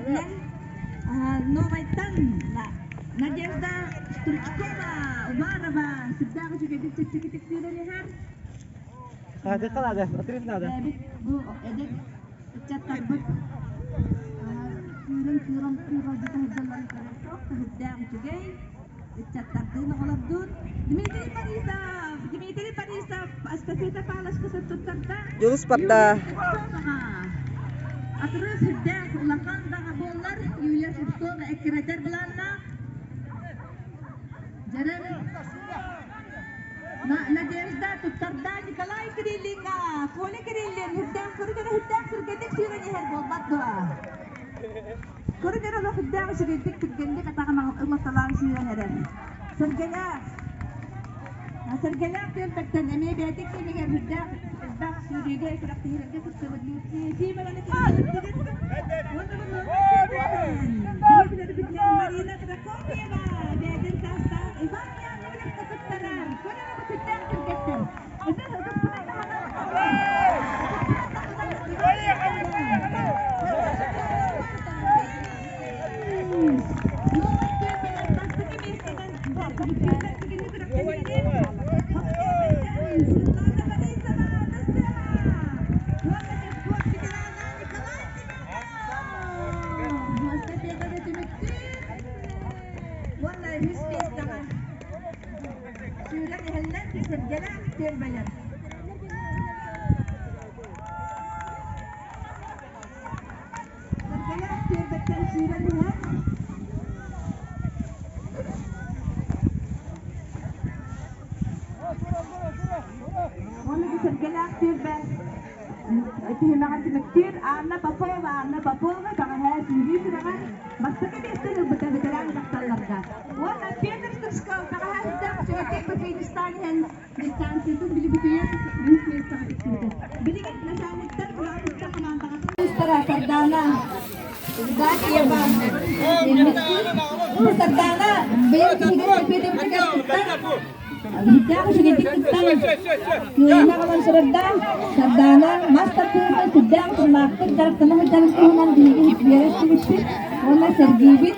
киирэллэр. Новайтан Надежда Стручкова, Уварова сүрдээх үчүгэйдик чэпчэкитик сүүрэн иһэр. Надо, отрыв надо. Бу эдэр ыччаттарбыт сүүрэн кыыран кыыралдьыта сылдьалларын көрөр суох, сүрдээх үчүгэй. Ыччаттардыын оҕолордуун Дмитрий Борисов, Дмитрий Борисов эстафета палочкасы туттарда. Дьулус барда. Атыры сүрдээх улахан даҕа буоллар, Юлия Шевцова эккирэтэр былааннаах. Дьэрэн Надежда туттарда Николай Кириллиҥҥа. Коля Кириллин үрдээх көрү-көрө үрдээх түргэнник сүүрэн иһэр буолбат дуо? Көрү-көрө олох үрдээх үчүгэйдик түргэнник атаҕын ылаталаан сүүрэн эрэр. Сэргэлээх. Сэргэлээх түөлбэттэн эмиэ бэйэтин кэмигэр үрдээх элбэх сүүрүүгэ күрэхтэһиилэргэ кыттыбыт Люция Ефимованы Марина Прокопьева бэйэтин саастаах Иван Яковлевка кыттарар. Көрөрө сүрдээх түргэттэр. Ытыс ытыспытын таһынан Уонна үһүс миэстэҕэ сүүрэн иһэллэр сэргэлээх түөлбэлэр. Сэргэлээх түөлбэттэн сүүрэн иһэр Уонна сэргэлээх түөлбэ түһүмэҕин түмүктүүр Анна Попова. Анна Попова бэҕэһээ сүүрүү күрэҕэр бастакы миэстэни ылбыта ветеран дьахталларга. Уонна Петр Стручков бэҕэһээ сүрдээх үчүгэйдик финистаан иһэн дистанциятын билибитийэн үһүс миэстэҕэ тиксибитэ. Билигин начальниктар күрэҕи хамаандаҕытын Сардаана Игнатьева Сардаана бэйэм киһигэр эппиэтибитигэр кыттан Биирдээх үчүгэйдик кыттан кыайыыны аҕалан турардаан Сардаана мас тардыһыытын сүрдээх утумнаахтык дьарыктана сылдьарын туһунан биһиги үөрэ истибиппит уонна сэргиибит,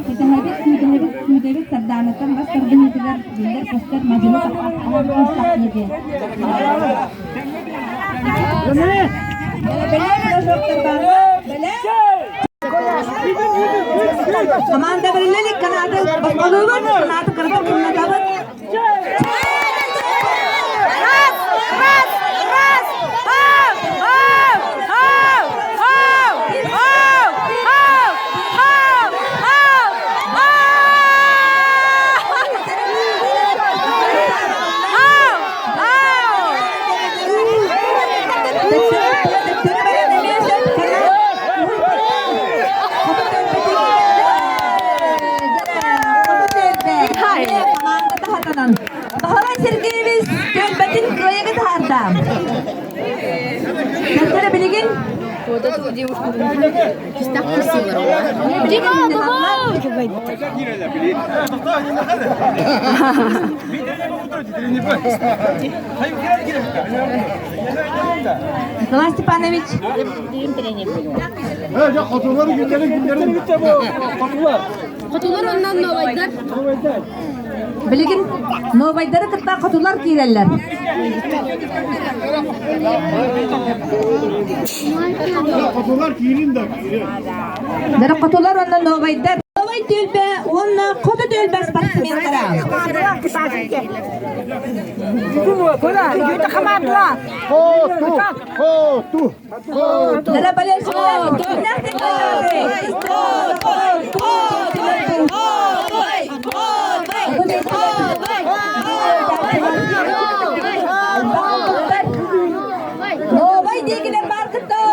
кэтэһэбит, күүтэһэбит, күүтэбит Сардаанаттан мас тардыһыытыгар биллэр-көстөр мадьыны тахсыа диэн. Команда бэриллэ канааты босхолуубут, канааты кыргын кымнатабыт. Раз, раз, раз, хау, хау, хау, хау, хау, хау, хау, хау, хау, хау. Баһылай Сергеевич түөлбэтин кыайыгы таһаарда. Кэргэнэ билигин Вот эту девушку так красиво. Дима, давай! Николай Степанович. Хотулар günleri günleri bitti bu. Хотулар. Хотулар оннан новайдар. Билигин новайдары кытта хотулар киирэллэр. Хотулар киирин да киирин. Дара хотулар онно новайдар. Новай түөлбэ уонна хоту түөлбэ спортсменнара. Хоту, хоту, хоту. Дара болельщиктар. Новай диэкилэр баар кыттоо!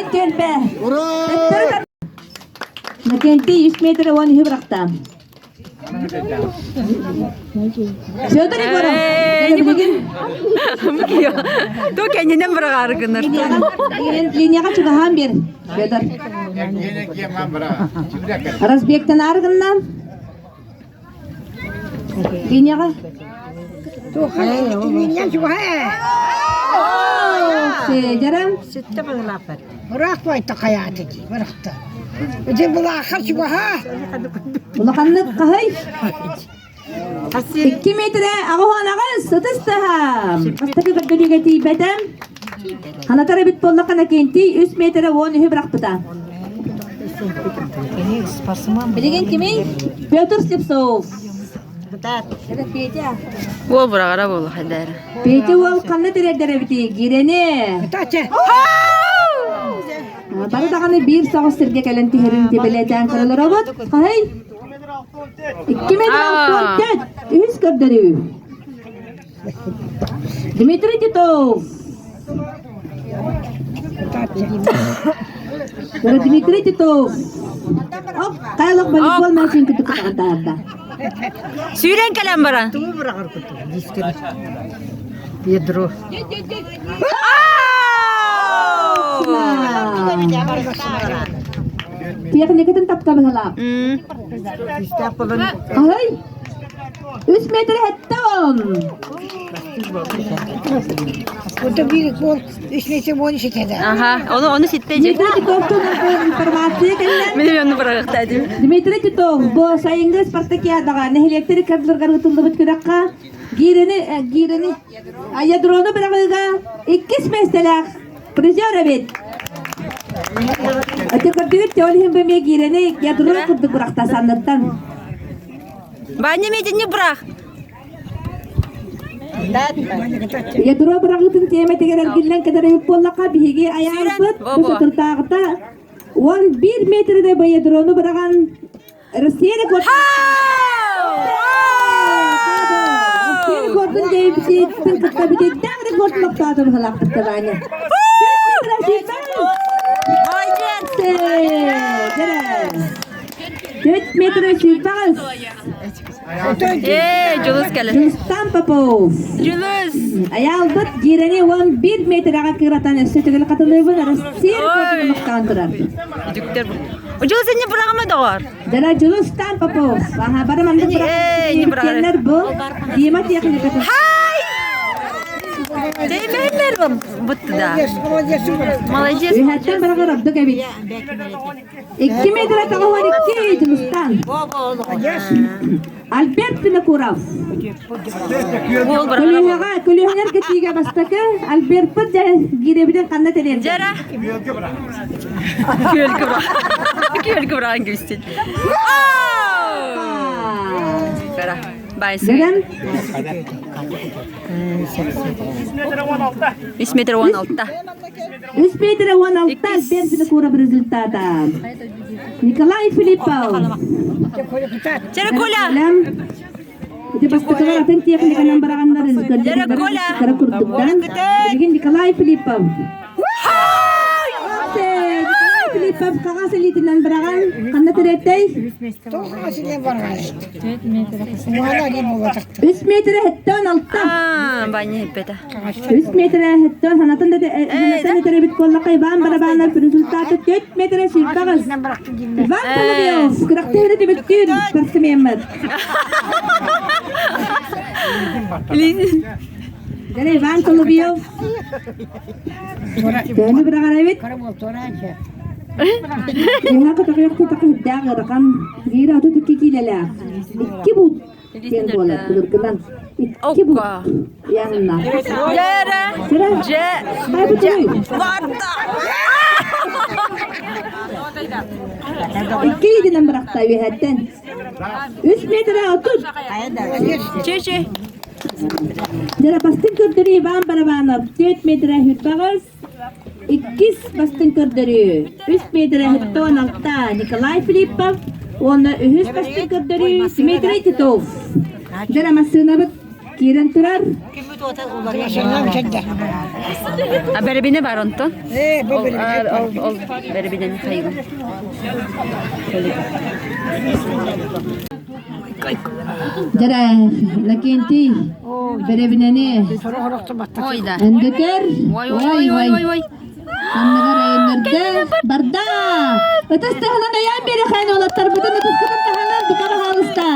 Новай түөлбэ. Ура! Накенти 3 метр 10 бырахта. Федор Егоров. Ту кэннинэн быраҕаары гынар. Линияҕа чугаһаан биэр, Федор. Разбектан аргыннан. Линияҕа. Сиэдэрэ. Ыраах байта хайаата дии барахта. Ити былаахха чугаһа. Улаханнык хаһый? 2 метрэ аҕыс сытыс тыһа. Бастакы көрдөрүүгэ тиийбэтэ. Ханатар эбит буоллаххына кентий 3 метрэ 13 бырахпыта. Билигин кимий? Петр Слепцов. Это Петя. Уол быраҕара буолла хайдара. Петя уол ханна тириэрдэр эбитий? Гирэни. Бары даҕаны биир соҕус сиргэ кэлэн түһэрин тибэлэтээн көрөлөр Хаһый? 2 метр 64. Үһүс көрдөрүү. Дмитрий Титов. Дмитрий Титов. Оп, кайлық волейбол мәшін күтіп күтіп Сүүрэн кэлэн баран. Ядро. Техникатын таптабыһалаах. Аһый! Үс метр хэттон! Кута биир гол үс метр он ситеді. Аха, ону ону ситте Дмитрий Титовтун информация кэллэ. Мин онну бырагыхта дим. Дмитрий Титов бу сайыҥҥы спартакиадаҕа нэһилиэктэри кырдыргар ытыллыбыт күрэххэ гиирэни гиирэни ядрону быраҕыыга иккис миэстэлээх призер эбит. Ити көрдүгүт ол иһин бу эмиэ гиирэни ядро курдук бырахта санныттан. Баня медини бырах. Ядро быраҕыытын тиэмэтигэр эргиллэн кэтэр эбит буоллахха биһиги айаарбыт бу сатыртааҕыта 11 метрде бу ядрону быраҕан Россия рекорд Россия рекордун диэбитин кытта бүтүннээх рекорд лоптоотун халаахпыт Ваня. Молодец! 4 метр сүүрбэҕис. Ээ, Дьулус кэлэн. Дьулустан Попов. Дьулус! Айаалбыт гиирэни 11 метрэҕэ кыратан өссө төгүл хатылыыбын Россия рекордун олохтоон турар. Үтүктэр бу. Дьулус инни быраҕыма доҕор. Дара Дьулустан Попов. Аха, бары маннык Ээ, инни быраҕар. бу. Дима техникатын. Хай! Деймеймер бутты да. Молодец. Үһәттен бараҕар ордук эбит. 2 метр 92 Дьулустан. Альберт Винокуров. Уол бараҕара. Көлүөһэҕэ көлүөһэлэр кэтиигэ бастакы Альбертпыт дьэ гиирэбитин ханна тэлиэрдэ? Дьара. Күөлгө быраҕ. Күөлгө быраҕан кэбистин. Кара. Байсы. Дьэрэн 3 метр 16. 3 метр 16 Альберт Винокуров результата. Николай Филиппов. Дьара Коля. Ити бастакылар атын техниканан бараҕаннар Дьара Коля. кыра курдуктан. Билигин Николай Филиппов. Николай Филиппов хаҕас илиитинэн быраҕан ханна тириэттэй? Үс метр хэттэн алта. Аа, баня хиппета. Үс метр хэттэн санатын да санатын да теребит буоллаха Иван Барабанов результаты 4 метр сүүрбэҕис. Иван Соловьев күрэхтэһиини түмүктүүр спортсмеммит. Дьэ, Иван Соловьев төһөнү быраҕар эбит? Иһэ көтөҕүөх тутах үрдээх ыарахан биир 32 киилэлээх икки буут диэн буолар былыргынан икки буут янна Дьэрэ. Дьэ. Хайбытый Барда. Икки илиитинэн бырахта үөһэттэн. Үс метрэ 30. Чэ-чэ. Дьэ, бастыҥ көрдөрүү Иван Барабанов 4 метрэ хүрбэҕис. Иккис бастыҥ көрдөрүү 3 метрэ 16 Николай Филиппов уонна үһүс бастыҥ көрдөрүү Дмитрий Титов. Дьэ, массыынабыт. киирэн турар. А бэрэбинэ бар онтон? Ол, ол, ол бэрэбинэни хайгын. Дьэрэ, Лакентий, бэрэбинэни Ой да. өндөтөр. Ой, ой, ой, ой, ой. Санныгар айаннарда барда. Ытыс таһынан айаан биэрэхэн уолаттарбытын ытыскытын таһынан бука баһаалыста.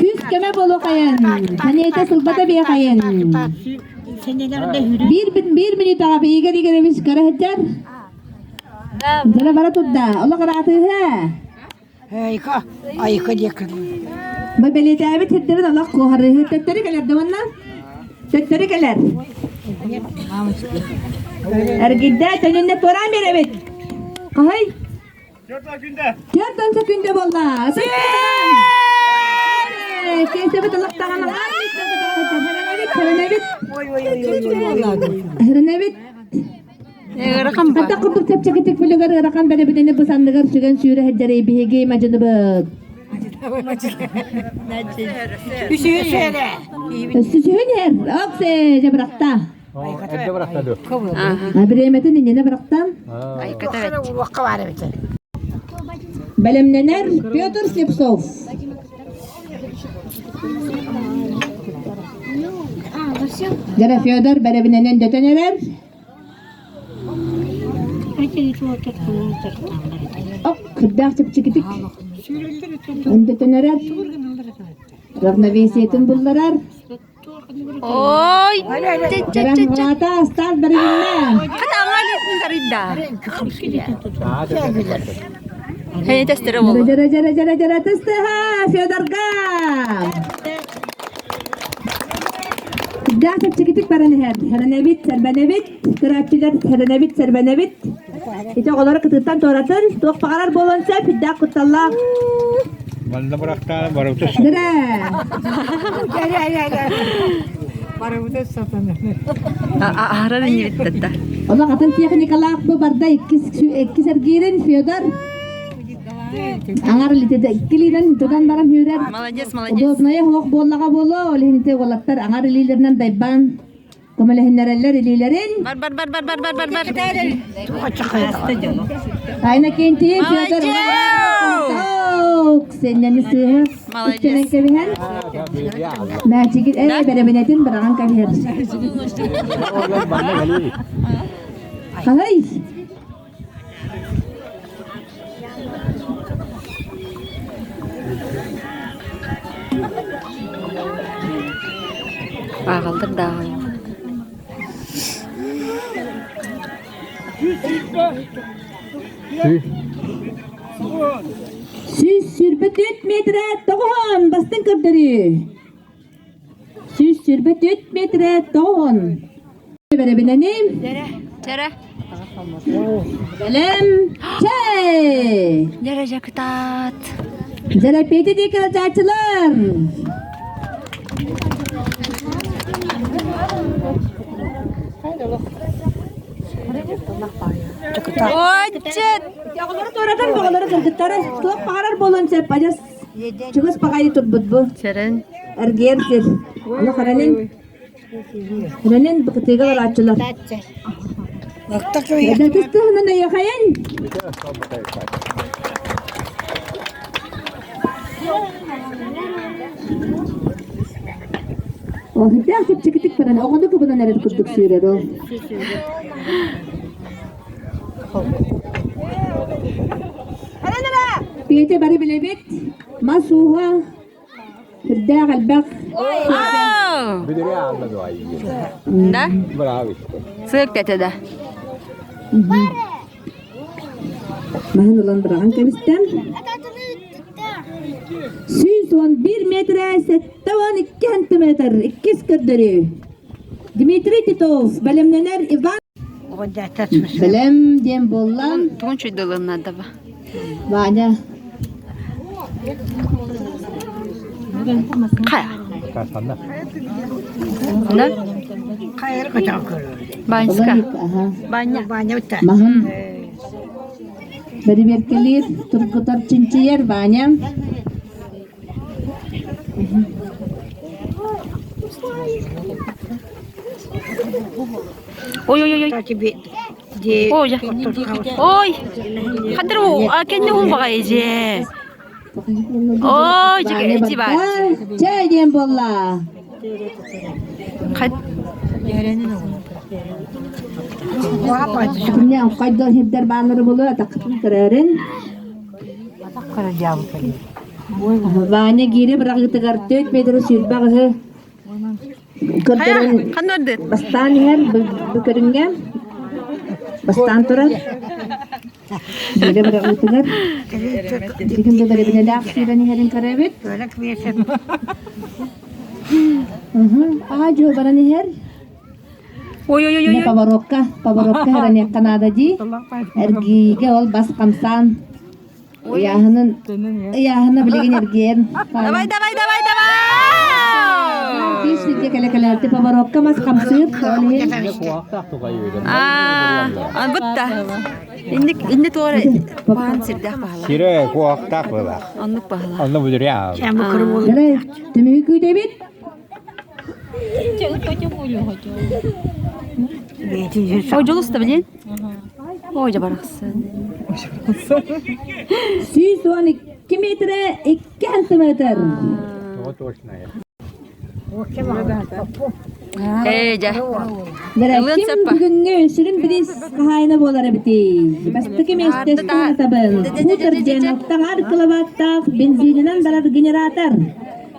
Күүс көмө болуохайын. Ханета сылбата биэхайын. Биир биир минутаҕа биһиги Игоревич көрө сылдьар. Дьара бара турда. Олох ыраатыыһа. Айка, айка диэки. Бу бэлиэтээбит сирдэрин олох куоһарыыһы төттөрү кэлэр да уонна төттөрү кэлэр. Эргийдэ төнүннэ туораан биэрэбит. Хаһый? 4 күндэ буолла. Киэсэбит олохтоҕун Хөрөнөбүт, хөрөнөбүт. Ыарахан Хата курдук чэпчэкитик бүлүгэр ыарахан бэрэбинэни бу санныгар сүгэн сүүрэ сылдьар биһиги мадьыныбыт. Үсүһүн иһэр. Оксе, дьэ бырахта. Эрдэ бырахта дуо? Бириэмэтин иннинэ бырахтан. Бэлэмнэнэр Петр Слепцов. Дьэ Федор бэрэбинэнэн дөтөн эрэр. Ок, кырдаах чэпчэкитик өндөтөн эрэр. Равновесиетин булларар. Ой! Барата астаах барыгынна. Хей тестере болу. Жара жара жара жара тестеха Федорга. Кырдаах чэпчэкитик баран иһэр. Хэрэнэбит, сэрбэнэбит, көрөөччүлэр хэрэнэбит, сэрбэнэбит. Ити оҕолору кытыттан туоратын, туох баҕарар буолуон сөп, үрдээх кутталлаах. Манна бырахтаан барыбыта Дырэ! Аһарар иннибиттэтэ. Олох атын техникалаах бу барда иккис иккис эргиирин Федор аҥар илиитэ иккилиинэн тутан баран үүрэр. Молодец, молодец. Удобная суох буоллаҕа буолуо, ол иһин уолаттар аҥар илиилэринэн дайбаан Көмөлөһүннэрэллэр илиилэрин. Бар бар бар бар бар бар бар бар. Айна Кентии Федор Сеннени сыыһа үктэнэн кэбиһэн. Мээчигин ээ бэрэбинэтин быраҕан кэбиһэр. Хаһый? Ааҕаллар да ааҕаллар. 124 метрэ тоҕуһун бастыҥ көрдөрүү. 124 метрэ тоҕуһун. Бэрэбинэним. Чэрэ. Бэлэм. Чэй! Дьэрэ дьакытаат. Дьэрэпиэти диэки алдьааччылар. Отчет! Оҕолору туоратан оҕолору кыргыттары туох баҕарар буолуон сөп адьас чугас баҕайы турбут бу. Чэрэн. Эргиэр сир. Олох эрэнин. Эрэнин быкытыыга барааччылар. Эдэтистыһынан эйэхэйэн. Оһүрдээх чэпчэкитик баран оҕону кыбынан эрэр курдук сүүрэр ол. Петя бары билэбит, мас ууһа Үрдээх элбэх. Да? Сыык да. Маһын ылан быраҕан кэбистем. 111 метрэ 72 сантиметр иккис көрдөрүү. Дмитрий Титов бэлэмнэнэр Иван Бэлэм диэн буолла. Тугун чуйдылынна ба. Ваня. Хайа. Да? Баньска. Баня. Маһын бэрэбиэркэлиир, тургутар, чинчийэр Ваня. Ой ой ой ой. Ой. Ой. Хадыр а кэнни уһун баҕайы дьэ. Ой, дьэ бар. Чэ диэн буолла. Мне хайдах хирдер баалары булу атакытын көрөрүн. Ваня гири бырагытыгар 4 метр сүүрбэх ыһы көрдөрөн бастаан иһэр бу көрүҥҥэ бастаан турар гири бырагытыгар билигин да бэрэбинэлээх сүүрэн иһэрин көрөбүт Аа дьуо баран иһэр Ой ой ой ой. Поворотка, поворотка храниахха наада дии. Эргиигэ ол бас хамсаан Ыйааһынын ыйааһына билигин эргиэн. Давай, давай, давай, давай! Биир сиргэ кэлэ кэлээти поворотка мас хамсыыр. Аа, бутта. Инник инни туора баан сирдээх баһала. Сире куохтаах буолар. Оннук баһала. Онно бүдүрү Түмүгү күүтэбит. Ой, дьолуста билин. Ой, барахсан. 112 метре 2 сантиметр. Ээ, дьэ. Ким бүгүҥҥү сүрүн бириис хаһаайына буолар эбитий? Бастакы миэстэ табын. Хутор диэн алтаҕар кылабааттаах бензининэн барар генератор.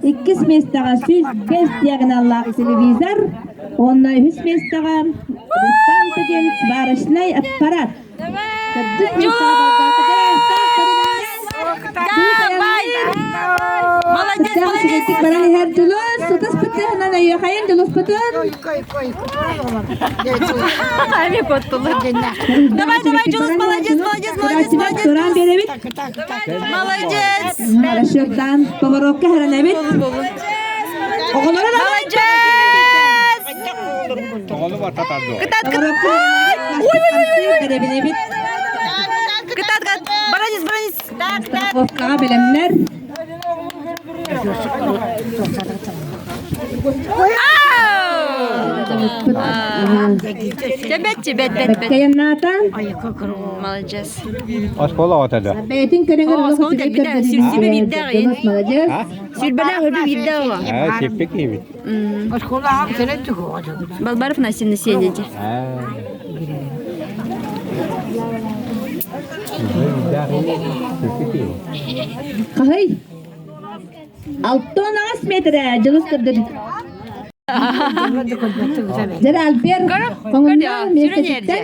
Иккис миэстэҕэ 105 диагоналлаах телевизор уонна үһүс миэстэҕэ Рустанта диэн сварочнай аппарат. Төрдүс миэстэҕэ Давай! Молодец, молодец! Баран иһэр Дьулус, сытыспытынан өйүөхайын Дьулуспутун. Эми коттулар. Давай, давай, Дьулус, молодец, молодец, молодец, молодец. Туран биэрэбит. Молодец! Расчеттан поворотка харанабит. Оҕолору Молодец! Оҕону баттатар дуо? Кытат, кытат! Ой, ой, ой, ой, Бэрэбинэбит. Кытат, кытат! Баранец, баранец! Страховкаҕа бэлэмнэр. Бэт, бэт, бэт, бэт. Бэккэйэннаата. Молодец. Оскуола оҕото да. Бэйэтин көрүҥэр Оо, олох оскуола үчүгэй кэлбитэ. көрдөрүүнү Сүрсүбэ биирдэ аҕайын. Молодец. Сүрбэлээх өрүү биирдэ оҕо. Аа, сиппик киһибит. Балбаров Насина Сенеди. Аа. Хаһый? Алтон аҕыс метрэ дьылыс көрдөрүт. Дьэ Альбер хоҥунна миэстэтиттэн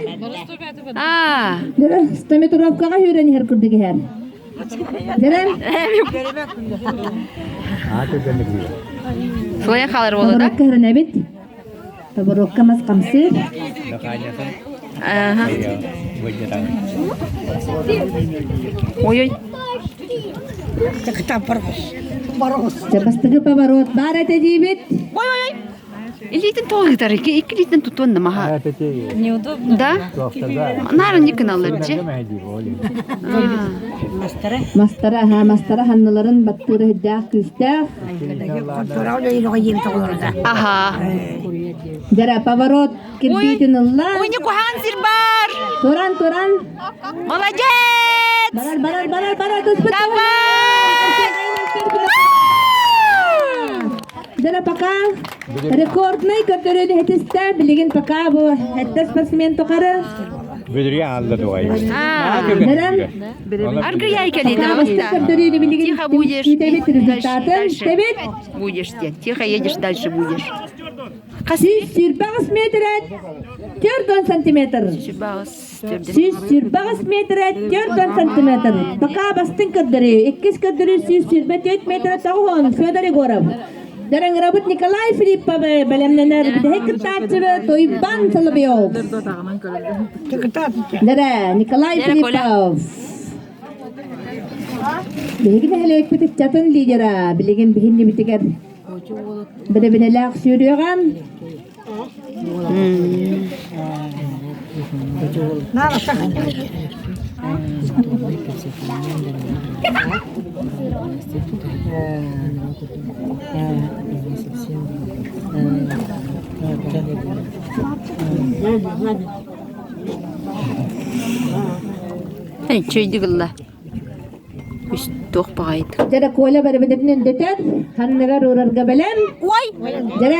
Аа. Дьэ стометровкаҕа үүрэн иһэр курдук иһэр. Дьэ Сылайан хаалар буолла да? Поворотка хөрөнөбүт. Поворотка мас хамсыыр. Ага. Ой-ой. Бастакы поворот баар этэ диибит. Ой-ой-ой. Илиитин тоҕо ыытар, икки илиитин тутуон да маха. Неудобно. Да? Наар никын алар дьэ. Мастара, аха, мастара ханналарын баттыыра үрдээх күүстээх. Аха. Дьара поворот кирбиитин ылла. Ой, не куһаҕан сир бар. Туран, туран. Молодец! Барар, барар, барар, барар, туспут. Давай! Дьара пока рекордный көрдөрүүнү хэтистэ. Билигин пока бу эттэ спортсмен тухары. Бүдүрүйэ аалла дугай. Аргыяй кэлиитэ Көрдөрүүнү билигин Тихо будешь. күүтэбит результатын Дальше. Тэбит. Будешь те. Тихо едешь, дальше будешь. 128 метр 4 сантиметр. 128 метр 4 сантиметр. Пока бастыҥ көрдөрүү. Иккис көрдөрүү 124 метр тоҕуһун Федор Егоров. Дараңырабыт Николай Филиппов бэлэмнэнэр бүтэһик кыттааччыбы Тойбан Соловьев. Дара Николай Филиппов. Биһиги нэһилиэкпит ыччатын лидера билигин биһиннибитигэр бэрэбинэлээх сүүрүөҕэн Чөйдүк ылла. Үс туох баҕайытык. Дьэрэ Коля бэрибитин өндөтөр, ханныгар уурарга бэлэм. Ой! Дьэрэ!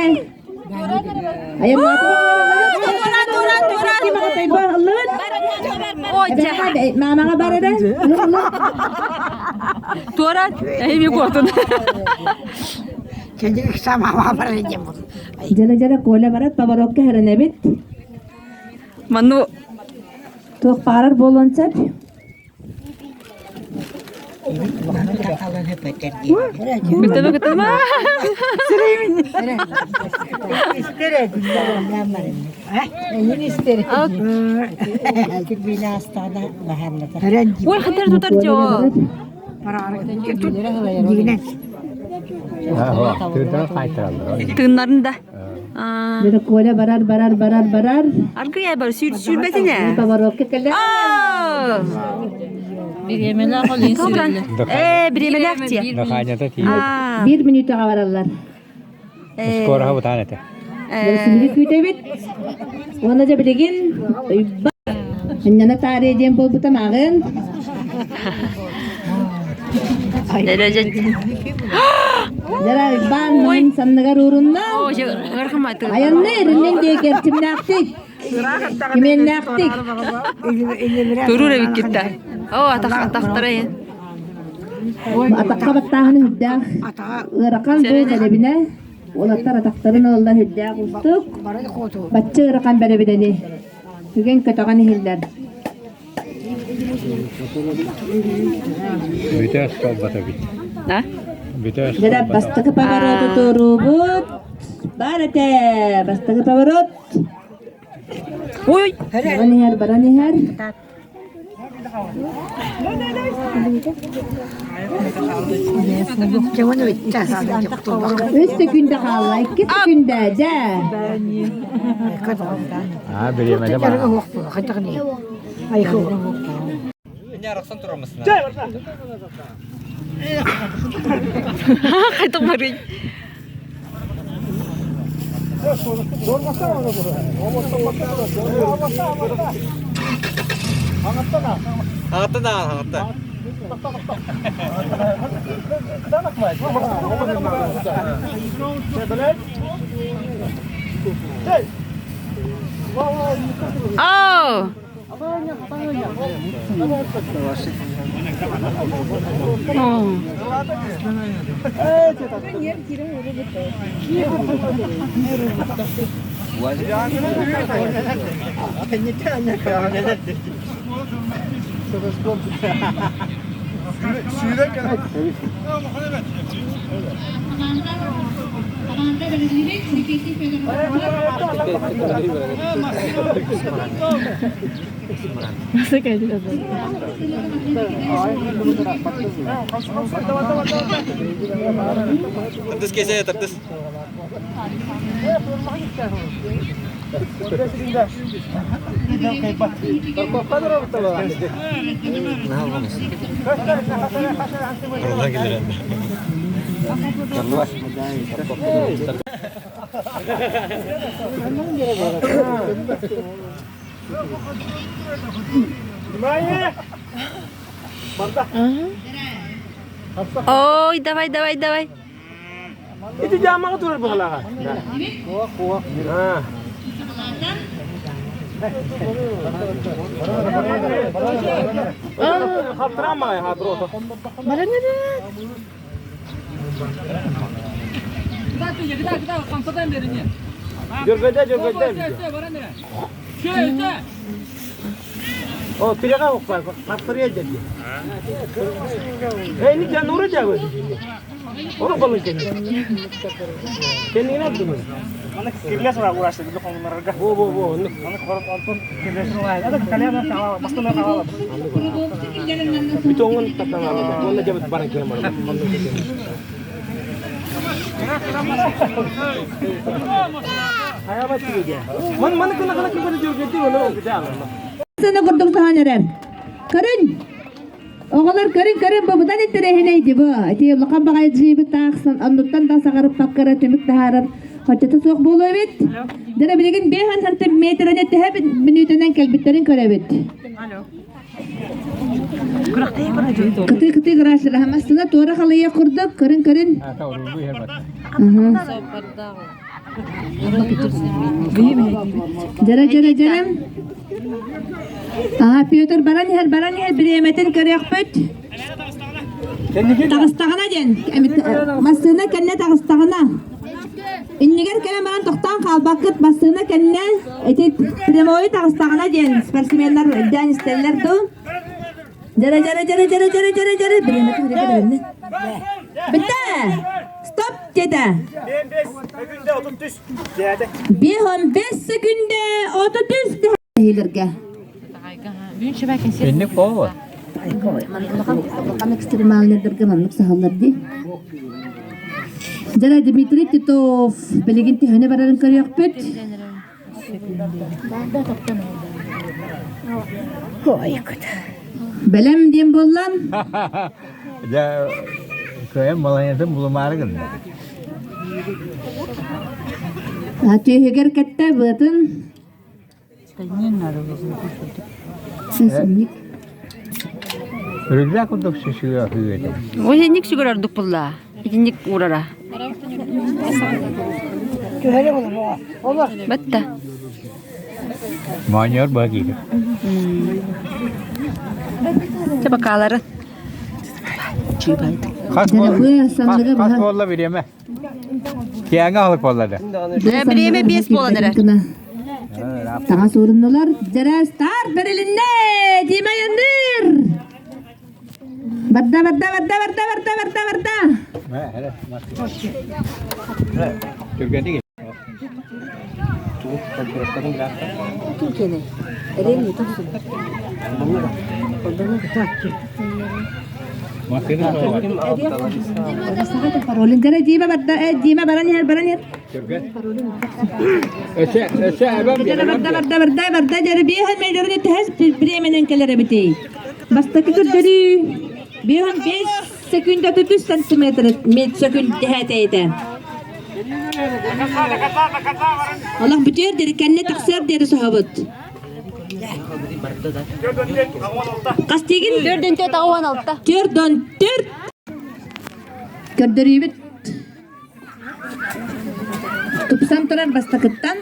Маамаҕа бар эрэ. Туора, эми куотун. Дьэрэ дьэрэ Коля барат, поворотка хэрэнэбит. Ману Туох баарар буолуон сөп. Күтөмө күтөмө. Ой, хатар тутар жо. Тыыннарын да. Дьэ Коля барар, барар, барар, барар. Аргыйай бар, сүүр сүүрбэтине. Поворотка кэлэ. Бириэмэлээх ол Ээ, бириэмэлээх тиэ. Наханята тиийэ. Биир мүнүүтэҕэ бараллар. Скоро бутаан этэ. Сибиги күүтэбит. Уонна дьэ билигин Анньана таарыйа диэн буолбута мааҕын. Дьара Уйбаан мунун санныгар уурунна. Айанны эриннин диэки эрчимнээхтик. Кимиэннээхтик. Турур эбиккитта. Оо, атах атахтара Атахха баттааһыны үрдээх. Ыарахан бу бэрэбинэ. Уолаттар атахтарын ылаллар үрдээх уустук. Бачча ыарахан бэрэбинэни. Түгэн көтөҕөн иһиллэр. Бүтэ столбата бит. А? Бүтэ Дьэ, бастакы повороту туоруубут. Бар этэ, бастакы поворот. Ой! Баран иһэр, баран иһэр. Үс секүндэ хаалла, икки секүндэ, дьэ. Аа, бириэмэтэ баар. Хайдах барый? Оо! Ой, давай, давай, давай. Ити дьаамаҕа турар быһалааҕа. О, тирэҕэ укпар, хаппырыа дьэди. Эй, нура дьабы. Ону балын кэнни. Кэннигин ардымын. Кирлес ora uğraştı bir konularga. Бо, бо, бо. Onu korot altın кирлес ora. Ada kalyan da бастына қалалы. Бүтөңүн таттан алады. Онна жабыт баран келем баран. Ман ман кына кына кына жөргөтү оны Сыны курдук сахан эрэр. Көрүн! Оҕолор көрүн көрүн бу быдан интэриэһинэй бу. Ити улахан баҕайы дьиэбит таахсан оннуттан да саҕарыппаккара түмүк таһаарар хоччото суох буолуо эбит. Дьэ билигин 5 сантиметраны төһө мүнүүтэнэн кэлбиттэрин көрөбүт. Кытыы кытыы грашлара мастына туора халыйа курдук көрүн көрүн. Дьэрэ дьэрэ дьэрэм. Аха Петр баран иһэр баран иһэр бириэмэтин көрүөхпүт. Таҕыстаҕына диэн массыына кэннэ таҕыстаҕына. Иннигэр кэлэн баран тохтоон хаалбаккыт массыына кэннэ ити прямой таҕыстаҕына диэн спортсменнар өйдөөн истэллэр дуу. Дьэрэ дьэрэ дьэрэ дьэрэ дьэрэ дьэрэ дьэрэ бириэмэтин бириэмэ Бүттэ! Стоп диэтэ. 5 секүндэ 33 Иһилерге. Инник боло. Улахан экстремальнайдарга маннык саһаллар дии. Дьэ Дмитрий Титов билигин төһөнө барарын көрүөхпүт. Бэлэм диэн буоллан. Дьэ, кыайан балаһыанньатын булумаары гынна. Түөһүгэр кэттэ быатын. Сысынник. Рюкзак курдук сүсүгэ үһү Итинник сүгэр ордук булла. Итинник уурара. Түһэрэ буолуо. Олор. Батта. Моонньор баа киирэ. Табакалары. Хас Дьэ, буолла бириэмэ? Киэҥэ аһылык буолла да. Бириэмэ 5 буолан эрэр. Таҥас ууруннулар. Дьэрэ старт бэрилиннэ! Дима Яндыр! Барда, барда, барда, барда, барда, барда, барда! Түргэнник. Паролин дьэрэ Дима барда, Дима баран иһэр, баран иһэр. Өсө, өсө эбэм Дьэрэ барда, барда, барда, барда, дьэрэ биэһэн мейдерин төһөс бириэмэнэн кэлэр эбитий? Бастакы көрдөрүү 5 секунда 33 сантиметр секунд дэһээтэйдэ. Олох бүтүөр диэри кэннэ тахсыар диэри соһобут. Хас тиигин? Төрдөн төрт ауан алта. Төрдөн төрт. Көрдөрүүбүт тупсан турар бастакыттан.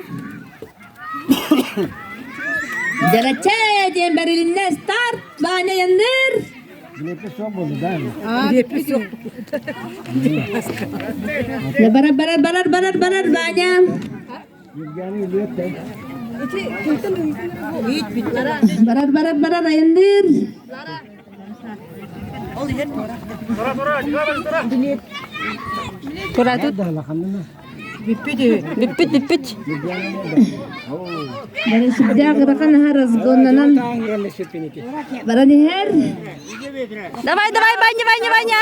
Дэрачэ диэн бэрилиннэ старт Ваня Янныр. Барар барар барар барар барар Ваня. Барар барар барар айанныыр. Тура тут. Бүппүт, бүппүт. Бары сүрдээх ырахан аһар разгоннанан баран иһэр. Давай, давай, Ваня, Ваня, Ваня.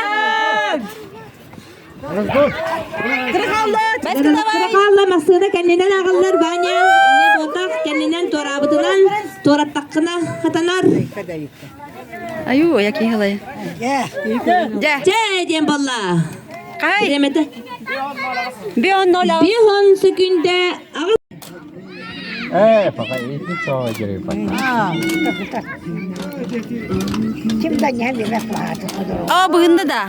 Кырахалла массыына кэннинэн аҕаллар Ваня. Инне буотах кэннинэн туораабытынан туораттаххына хатанар. Аю, я киһилай. Дьэ. Дьэ диэн буолла. Хай. Бириэмэтэ. Бион ноль. Бион секүндэ аҕыс Ээ, пока ити чоо дьэрэй Ким да не билет бааты. О, быһынды да.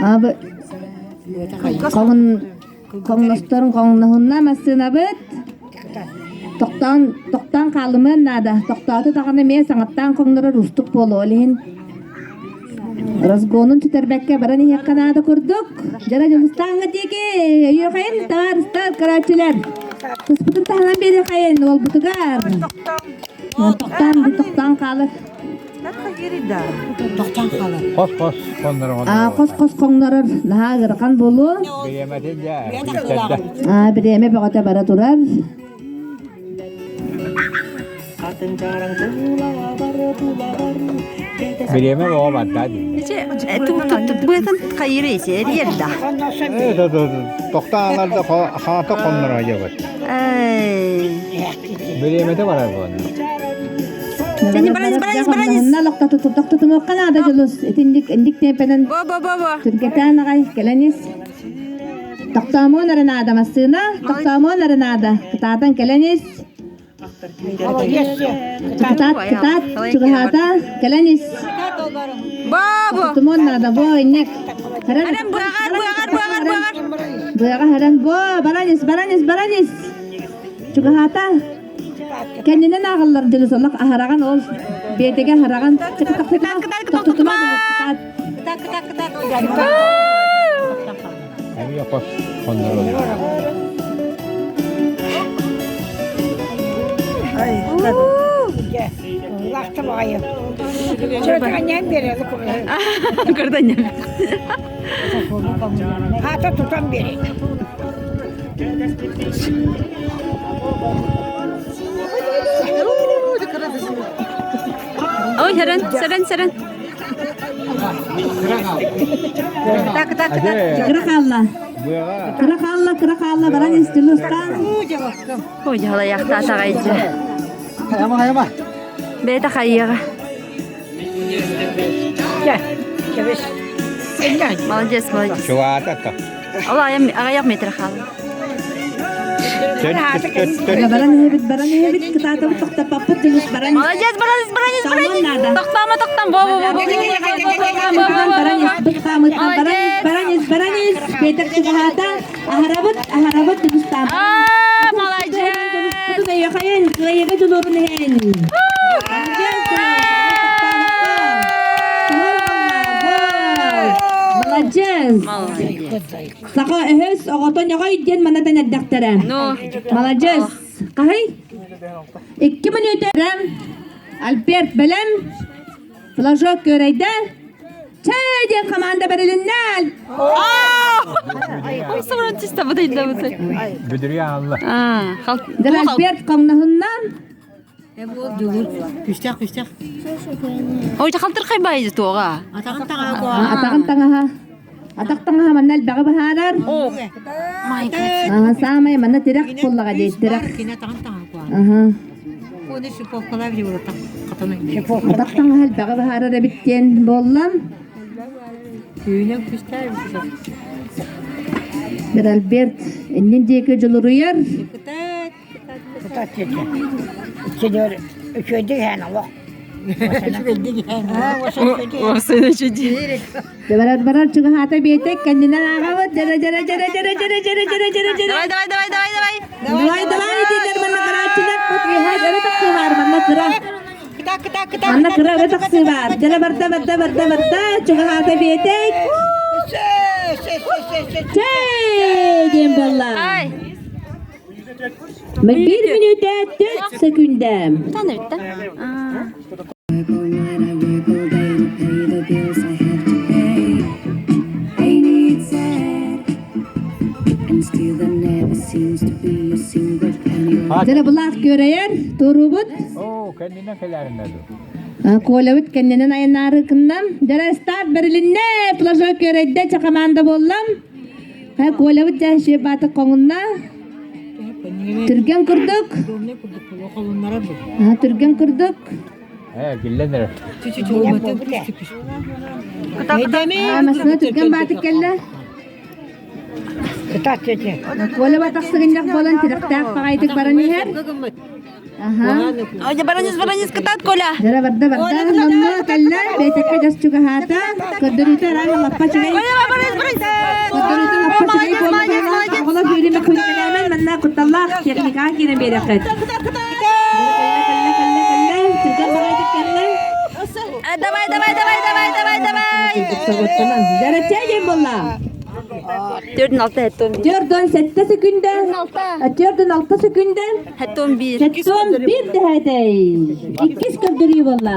Абы Коҥ коҥносторун коҥноһунна массыынабыт тохтоон тохтоон хаалымыан наада. Тохтоото даҕаны эмиэ саҥаттаан хоҥнорор уустук буолуо. Ол иһин разгонун сүтэрбэккэ баран иһиэххэ наада курдук. Дьара Дьулустааҥҥа диэки өйүөхэйин табаарыстар, көрөөччүлэр. Туспутун таһынан биэриэхэйин уолбутугар. Тохтоон тохтоон хаалар. Хос-хос хоннорон. Хос-хос хоҥнорор наһаа ыарахан буолуо. Бириэмэтин дьэ күүстэрдэ. Бириэмэ бөҕөтө бара турар. Бириэмэ бөҕө барда дии. Быатын хайыр эси эрийэр да. Тохтоон аларда хаата хонноро дьабыт. Бириэмэтэ барар буолла. Сени баранис, баранис, баранис. Онна тохтотумуохха наада дьулус. Итинник инник темпэнэн Бо, бо, бо, бо. түргэтэн аҕай кэлэн ис. Тохтоомуон эрэ наада массыына, тохтоомуон эрэ наада. Кытаатан кэлэн ис. Кытаат, кытаат, чугаһаата, кэлэн ис. Бо, бо. Тохтотумуон наада, бо, инник. Харан, Аран быаҕар, быаҕар, быаҕар, быаҕар. Быаҕа харан, бо, баран ис, баран ис, баран ис. Чугаһаата. Кэннинэн ааҕыллар дьылыс олох аһараҕан ол биэтэгэ аһараҕан тохтотума Көрдөннем. Хата тутан берет. Ой, сэрэн, сэрэн, сэрэн. Кыра хаалла. Кыра хаалла, кыра хаалла, баран истилустан. Ой, дьалайахтаатаҕайдьа. Хайама, хайама. Бэйэтэ хайыаҕа. Молодец, молодец. Чуваата Ол аҕыйах метр хаалла. Баран иһэбит, баран иһэбит, кытаатабыт, тохтоппоппут, дьулус баран. Молодец, баранис, баранис, Салман баранис. надо. Тохтомо, тохтом, бо, бо, бо, бо, бо, бо, бо, Баранис, баранис, баранис, баранис, Петр чугаһаата, аһарабыт, аһарабыт, дьулустаан. А, молодец. Тутун өйөхайын, кылайыга дьулуурун иһин. Молодец! Саха өһөс оҕото ньоҕой диэн манатан эрдэхтэрэ. Ну, Молодец! Хаһый? Икки мүнүүтэ. Альберт бэлэм. Флажок көрөйдө. Чэй диэн команда бэрилиннэ. Ой, чисто быдайдабыт. Бүдүрүйэ алла. А, Дэр Альберт хоҥноһунна. Күстэх, күстэх. Ой, халтырхай байы туоға. Атаҕын таҥаһа Атаҕын таҥаһа. Атах таҥаһа манна элбэҕи быһаарар. О, my God. Ага, самай манна тирэх буоллаҕа дии, тирэх. Кини атаҕын таҥаһа куа. Ага. Оны шиповкалар дии олортан хатан Атах таҥаһа элбэҕи быһаарар эбит диэн буоллам. Түүнэн күстэх. Дэр Альберт иннин диэки дьулуруйар. Барар барар чугаһаата биэтек кэннинэн ааҕабыт дьэрэ дьэрэ дьэрэ дьэрэ дьэрэ дьэрэ дьэрэ дьэрэ дьэрэ Давай, давай, давай, давай, давай. Давай давай дииллэр манна карааччылар бут үөһээ өрө тахсыы баар манна кыра манна кыра өрө тахсыы баар дьэрэ барда барда барда барда чугаһаата биэтек чэй диэн буолла Ай. Bir мүнүүтэ 4 секүндэ. Таны битті. Work all night, I work all day to pay the bills I have to pay. Ain't it sad? And still there never seems to be a single penny left. Дьэ былаах күөрэйэр туруубут Оо, кэннинэн кэлээринэ дуу. Колябыт кэннинэн айаннаары кыннам. Дьэ старт бэрилиннэ флажок күөрэйдэ ча команда буоллам. Колябыт дьэ шебаты хоҥунна. Түргэн курдук. Түргэн курдук. Ээ, биллэн эрэр. Масына түргэн баатык кэллэ. Коля батахсыгынньах буолан тирэхтээх баҕайытык баран иһэр. Аха. Ой, баранис, баранис, кытаат, Коля. Дьэ барда барда номно кэллэ бэйтэккэ дьас чугаһаата. Көрдөрүүтэ араан лаппа чүгэй. Коля, баранис, баранис. Көрдөрүүтэ лаппа чүгэй Молодец, молодец, буолла. молодец. Оҕолор бүүрүмэ күнкэлээмэн манна кутталлаах техникаҕа киирэн биэрэххит. Кэллэ кэллэ кэллэ кэллэ түргэн баҕайытык кэллэ. Давай, давай, давай, давай, давай, давай. Дьэ диэн буолла. Төрдүн алта, хеттон bir. Төрдөн сэттэ секүндэ. Төрдөн алта секүндэ. Хеттон bir. Сеттон бир дэһэтэй. Иккис көрдөрүү буолла.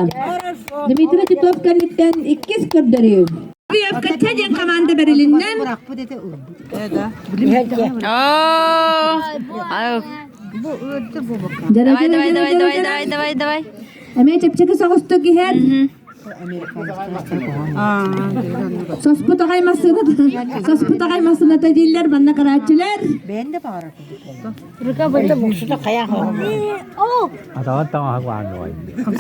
Дмитрий Титов кэнниттэн иккис көрдөрүү. Кыйапкачча диэн команда бэрилиннэ. О, Давай, давай, давай, давай, давай, давай, давай. Эмиэ чэпчэки соҕустук иһэр. Соспут аҕай массыыната, соспут аҕай массыыната дииллэр манна карааччылар. Бэйэн да баҕарар Атаҕын таҥаһа баан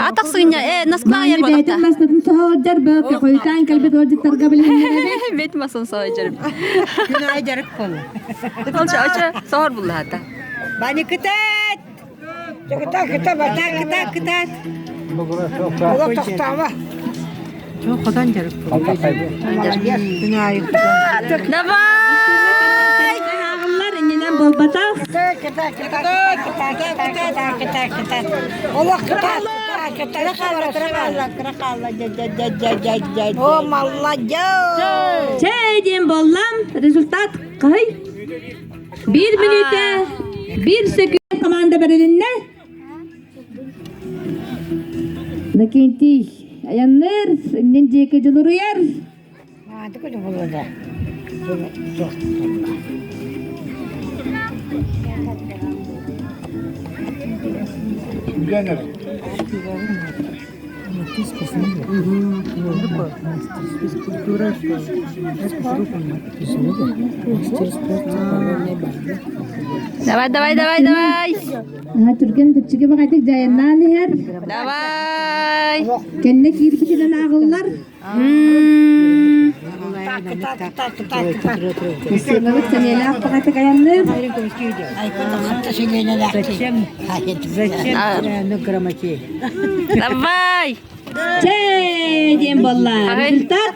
Атахсыгыня э наскылаайар Бэйэтин бодохта. массыынатын соһолдьор бөкө хойутаан кэлбит ыалдьыттарга билиһиннэрэбит. Бэт масын соһолдьорум. Күн аайы дьарык болу. Онча оча соһор буллаата. Бани кытат! Кытат, кытат, Кытат, кытат, кытат! Олох тохтоомо. Çok хотон дьарык болу. Күн аайы Давай! Ааҕыллар иннинэн буолбатах. Кытат, кытат, кытат, кытат, кытат, кытат, кытат. Олох кытат, кытат, Кыра хаалла, кыра хаалла, кыра хаалла, дьэ, дьэ, дьэ, дьэ, дьэ, дьэ, О, молодец! Чэй диэн буоллам. Результат хаһый? Биир мүнүүтэ, биир сөкүүн команда бэрилиннэ. Накентий айанныыр, иннин диэки дьулуруйар. Давай, давай, давай, давай. Түргэн чэпчэки баҕайытык дьайаннаан иһэр. Давай. Кэннэ киирбитинэн ааҕыллар. Массыынабыт сэниэлээх баҕайытык айанныыр. Давай. Чэй диэн буолла. Результат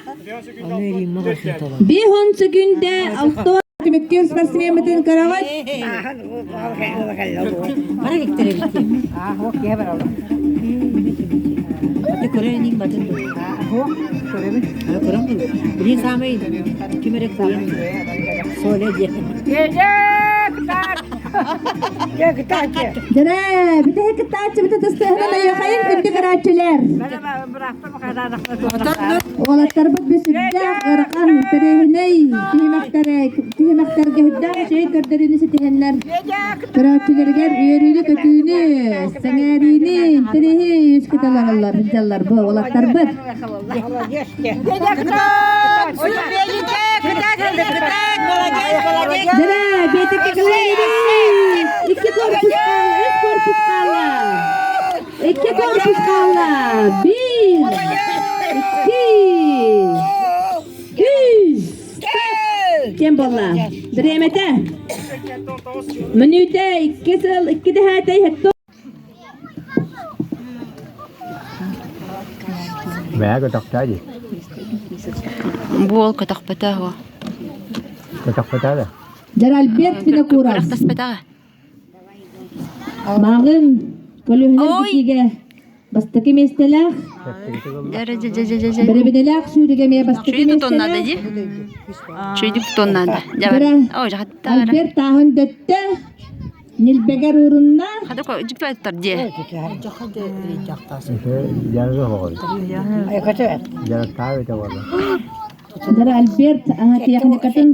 5 секүндэ 6 түмүктүүр спортсмеммытын көрөҕүт. Дьэрэ, бүтэһик кыттааччыбыт ытыстыһынан айыахайын күндү көрөөччүлэр. Уолаттарбыт бүсүрдээх ыарахан интэриэһинэй түһүмэхтэрэ түһүмэхтэргэ үрдээх үчүгэй көрдөрүүнү ситиһэннэр көрөөччүлэригэр үөрүүнү-көтүүнү, сэҥээриини, интэриэһи үөскэтэ олороллор сылдьаллар бу уолаттарбыт. Дэрэ, биэтэккэ кэлэн Икки корпус хаалла, үс корпус хаалла. Икки корпус хаалла. Биир, икки, үс. Кем буолла? Бириэмэтэ. Мүнүүтэ икки сыл, икки дэһээтэй хетто. Мээ көтөхтөө дии. Буол көтөхпөтө о. Көтөхпөтөө да. Дьэральберт Винокуров. Күрэхтэспэтэҕэ. Мааҕын көлүөһүнэн Ой! битиигэ бастакы миэстэлээх, бэрэбинэлээх сүүрүгэ эмиэ бастакы Чуйду тоннада миэстэлээх. дии. Чуйду тоннада. Бара Альберт тааһын дөттө, нилбэгэр уурунна. Хадыко жиптар дии. Дара Альберт техникатын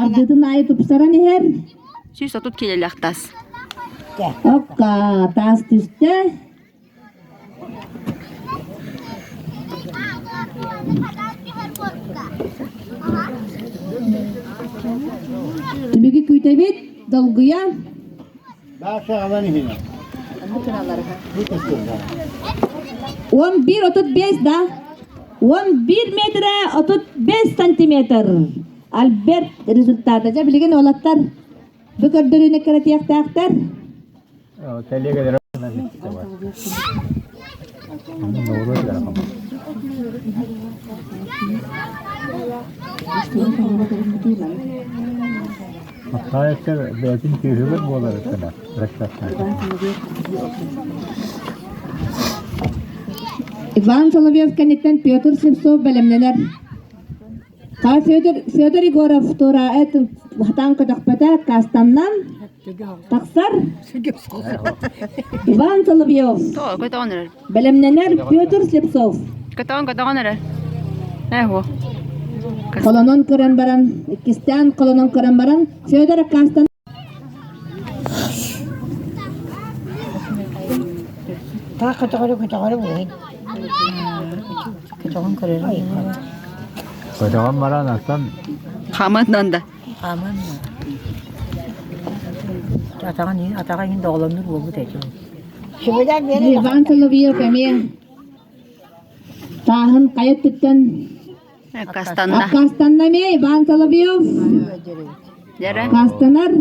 ардытын аайы тупсаран иһэр. 130 килэлээх таас. Окка, таас түстэ. Түмүгү күүтэбит, долгуйа. 11.35 да? 11 метра 35 сантиметр. Альберт результата. Дьэ, билигин уолаттар бу көрдөрүүнү кэрэтиэхтээхтэр. Макаевтар бэйэтин күүһүгэр буолар гына Иван Соловьев кэнниттэн Петр Слепцов бэлэмнэнэр. Федор, Федор Егоров туора хатаан көтөхпөтө кастаннан тахсар. Иван Соловьев Көтөҕөн эрэр. бэлэмнэнэр Петр Слепцов. Көтөҕөн көтөҕөн эрэр. Ээ Холонон көрөн баран, иккистээн холонон көрөн баран, Федор аккаастан Таах көтөҕөрү көтөҕөрү буолуй. Көтөҕөн көрөрүм. Көтөҕөн баран аттан Хаман да. Хааман атаҕын атаҕа иһин доҕолоннур буолбут этим. Иван Соловьев эмиэ тааһын хайа өттүттэн Аккаастанна. аккаастанна эмиэ Иван Соловьев Дьэрэ. аккаастанар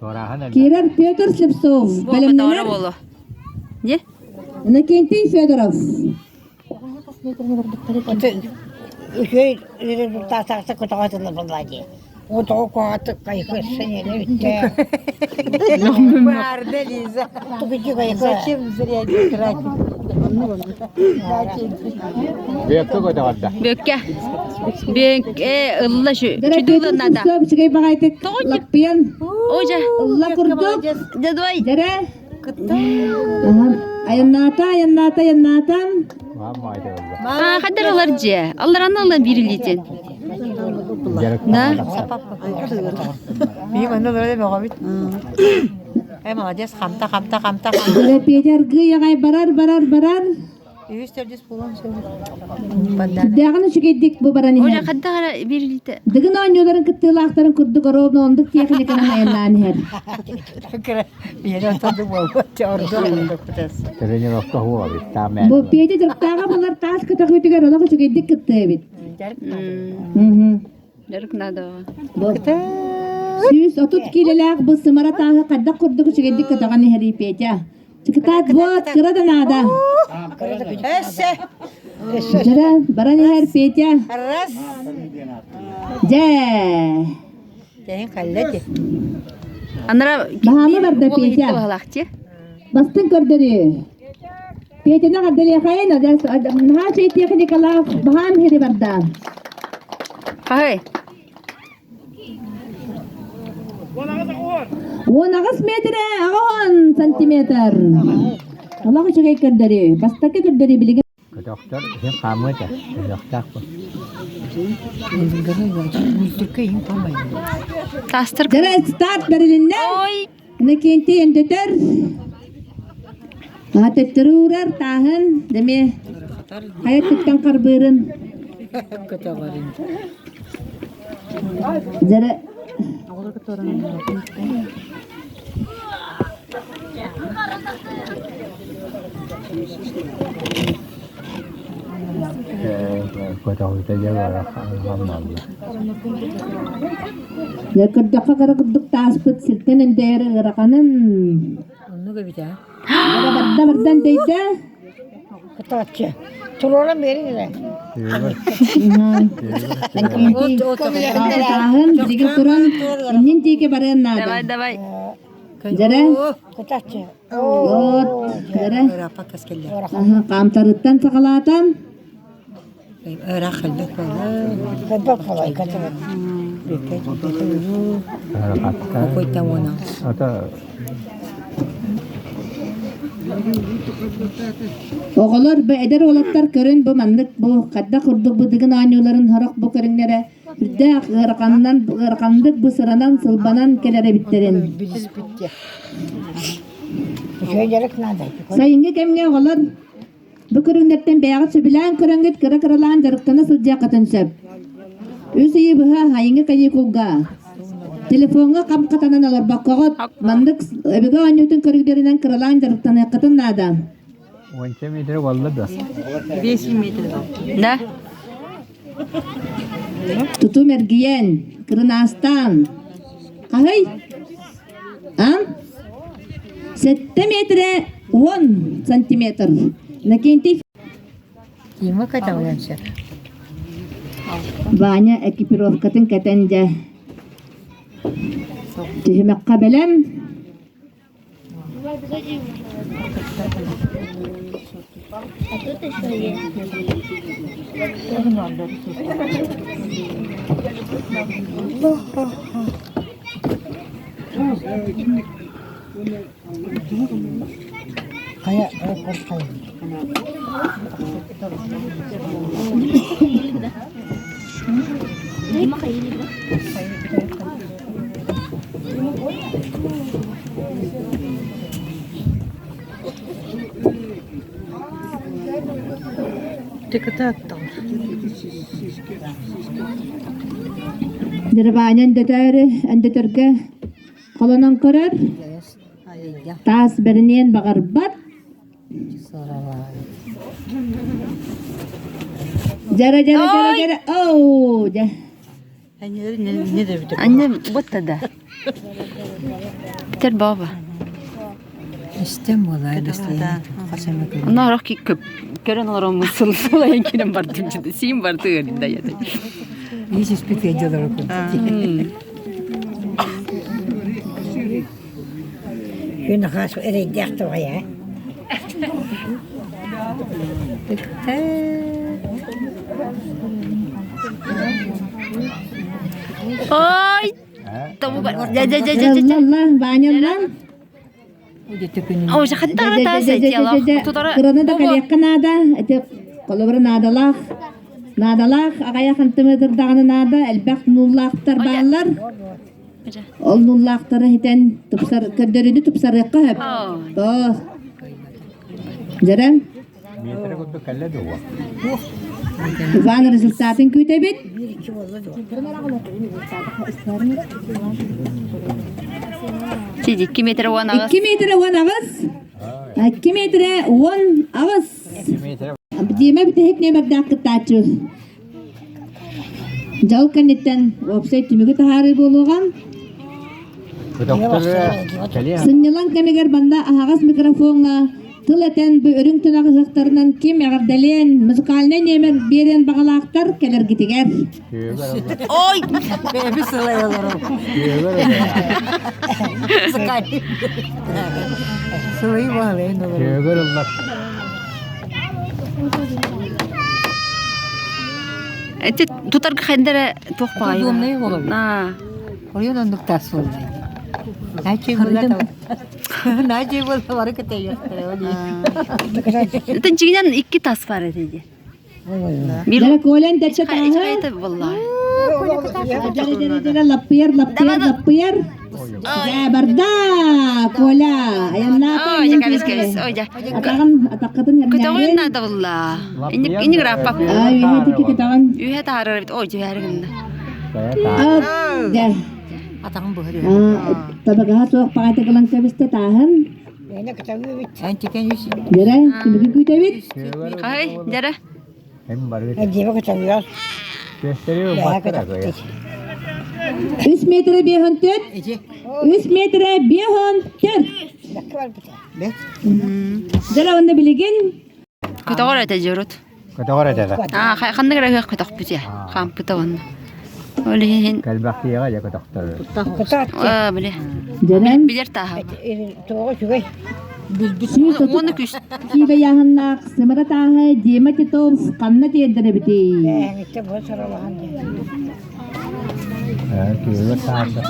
туорааһын элбэх. киирэр Петр Слепцов Буолба бэлэмнэнэр буолуо. Не? Иннокентий Федоров Үчүгэй результаттаахтык көтөҕөтүлэр буолла дии. Отоҕу куһаҕаттык кайкы сэньэни бүттэ. Баарда Лиза. Зачем зря тратить? Бүөккэ көтөҕөрдө. Бүөккэ. Бүөккэ ылла şu. Дьэрэ Чудулла Петр надо. Слепцов үчүгэй баҕайытык лаппыйан Ожа. ылла курдук Да давай. Дьэрэ Айаннаата, айаннаата, айаннаата. А, хаддар алар же. Аллар аны алан бирилитин. Да? Биим аны олорор бөҕөбүт. Эй, молодец, хамта, хамта, хамта, хамта. Дьэрэ Петя аргыый аҕай барар, барар, барар. Үһүс төрдүс буолуон сөп. Сүрдээҕин үчүгэйдик бу баран Оля иһэр. хаддара бирилите. Дыгын оонньууларын кыттыылаахтарын курдук оруобуна ондук техниканан айаннаан иһэр. Тренировка хуа бит таамэ. Бу Петя дьарыктааҕа булар таас көтөхүүтүгэр олох үчүгэйдик кыттыа эбит. Дьарык надо. 130 киилэлээх бу сымара тааһы хайдах курдук үчүгэйдик көтөҕөн иһэрий Петя. Чыкытаат вот, кыра да наада. Дьара, баран иһэр Петя. Раз. Дьэ. Анара Баһаама барда Петя. Бастыҥ көрдөрүү. Петяны эҕэрдэлиэхэйин, наһаа үчүгэй техникалаах баһаам иһири барда. Хаһый? 18 метрэ 80 сантиметр. Олох үчүгэй көрдөрүү. Бастакы көрдөрүү билигин Көтөхтөр иһин хаамыа этэ. Көтөхтөөх бу. Тастыр. Дьэрэ старт бэрилиннэ. Ой. Иннокентий өндөтөр. Төттөрү уурар тааһын дэмиэ хайа туттан харбыырын. Дьэрэ Көтөҕүтэ дьэ бара хамналла. Дьэ көрдөххө кыра курдук тааспыт сиртэн өндөйөр ыараханын. Оннук эбит аа. Барда бардан дөйдө. Кытааччы. Туруоран биэриҥ эрэ. Тааһын билигин туран иннин диэки барыан наада. Давай, давай. Дьэрэ. Кытааччы. Вот, дьэрэ. Хаамтарыттан саҕалаатан. Ыраах элбэх буолла. Элбэх буолла, кэтибит. Какой-то он. Ата Оҕолор бу эдэр уолаттар көрөн бу маннык бу хайдах курдук бу дыгын оонньууларын сорох бу көрүҥнэрэ үрдээх ыараханынан ыараханнык бу сыранан сылбанан кэлэр эбиттэрин. Үчүгэй дьарык наада. Сайыҥҥы кэмҥэ оҕолор бу көрүҥнэртэн бэйэҕит сөбүлээн көрөҥҥүт кыра-кыралаан дьарыктана сылдьыаххытын сөп. Үс ыйы быһа сайыҥҥы каникулга телефоҥҥа хам хатанан олорбоккоҕут маннык өбүгэ оонньуутун көрүҥнэринэн кыралаан дьарыктаныаххытын наада. Уонча метр буолла да? 5 метр. Да. Тутум эргийэн, кырынаастаан. Хаһый? А? Сэттэ метрэ 10 сантиметр. Иннокентий Киимэ кэтэҕинэн сөп. Ваня экипировкатын кэтэн дьэ түһүмэххэ бэлэм. Хайа, хайа. Дьарабаанньа өндөтөөрү өндөтөргө холонон көрөр. Таас бэриниэн баҕарбат. Дьара дьара дьара дьара оо дьэ. Анне вот да. Питер баба. Истэн буолаа бэстиэн. Онно орох көп көрөн олороммут сыл сылайан кирен бардым дьиде. Сиин барды ыарда ята. Ис испит кэдьэлэр курдук. Күн хас эрэйдээх тоҕойа. Ой! Дьэ-дьэ-дьэ-дьэ. Ваняллан. Ой, хаттара таас Кыраны да кэлиэххэ наада. Ити холобура наадалаах. Наадалаах аҕайах сантиметрдаҕына наада. Элбэх нууллаахтар бааллар. Ол нуллаахтары хитэн тупсар көрдөрүүнү тупсарыахха сөп. Тоо. Дьэрэ. Метр курдук кэллэ дуо? Иван результатын күүтэбит. Сиди 2 метр 10 аҕыс. 2 метр 10 аҕыс. 2 метр 10 аҕыс. Дима бүтэһик нүөмэрдээх кыттааччы. Дьол кэнниттэн уопсай түмүгү таһаарыы буолуоҕа. Сынньалаҥ кэмигэр манна аһаҕас микрофоҥҥа тыл этэн бу үрүҥ тунах ыһыахтарынан ким эҕэрдэлиэн, музыкальнай нүөмэр биэриэн баҕалаахтар кэлэргитигэр. Ой! Бэйэбит сылай олорор. Сылай баалайын олорор. Күөгөр ыллар. Эти тутарга хендере туох баҕайы. Удобный болобит. Аа. Ойон оннук тас буолла. Начи була Начи була бары кытайыахтара Это дьиҥинэн икки тас бар этэ дии. Биир Дьэ, Колян дэрчэ тааһы. хайта буолла. Дьэ, дьэ, лаппыйар, лаппыйар, лаппыйар. Дьэ, барда, Коля, айаннаата. Ой, дьэ, кэбис, кэбис. Ой, дьэ. Атаҕын, атаххытын Көтөҕүн эрнээри. наада булла. Инник инник раппап. Ай, үһэ тики көтөҕүн. Үһэ таһаарар эбит. Ой, түһээри гынна. Дьэ. Атаҕын быһыр. Табагаһа суох баҕайытык ылан кэбистэ тааһын. Дьэрэ, түмүгү күүтэбит. Хай, дьэрэ. Үс метрэ биэһон төрт. Үс метрэ биэһон төрт. Дьэрэ уонна билигин Көтөҕөр этэ дьорут. Көтөҕөр этэ да. Аа, ханнык эрэ ыһыах көтөхпүт я. Хаампыта уонна. Ол иһин Кэлбэхтиэҕэ дьэ көтөхтөр. Аа, били. Дьэрэн Билэр тааһа. Уону күс. Киибэ яһыннаах сымара тааһы Дима Титов ханна тиэрдэр эбитий? Күөгөр таарда.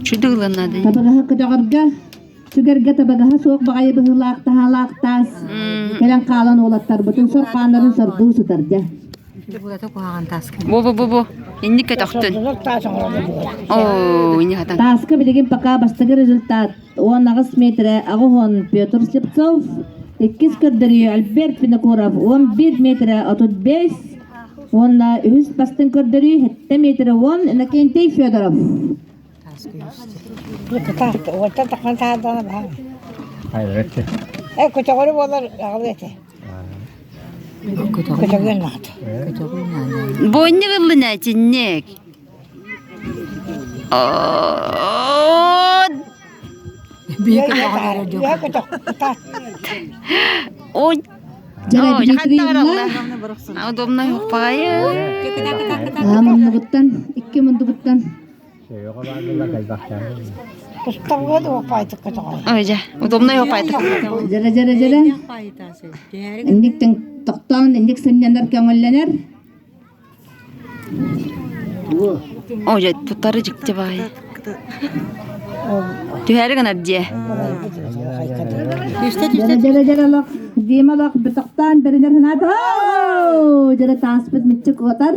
Чудыланады. Табагаһы көтөҕөргө Сүгэргэ табагаһа суох баҕайы быһыылаах таһаалаах таас кэлэн хаалан уолаттарбытын сор хааннарын сордуу сытар дьэ. Бу бу бу бу инник көтөхтүн. Оо, инни хатан. Тааска билигин пока бастакы результат 18 метрэ 80 Петр Слепцов, иккис көрдөрүү Альберт Винокуров 11 метрэ 35 уонна үһүс бастыҥ көрдөрүү 7 метрэ 10 Иннокентий Федоров. Бу инник ыллын этинник. Ой, Дьэ, Дмитрий Удобно хоппайы. Муннугуттан, икки мундугуттан Ой, дьэ, удобно хоппайты. Дьэрэ, дьэрэ, дьэрэ. Инник тохтоон, инник сынньанар көҥүллэнэр. Ой, дьэ, туттары дьикти баай. Түһээри гынар дьиэ. Дьэрэ, дьэрэ, дьэрэ олох, Дима олох бытахтаан бэринэр санаата. Дьэрэ тааспыт мүччү куотар.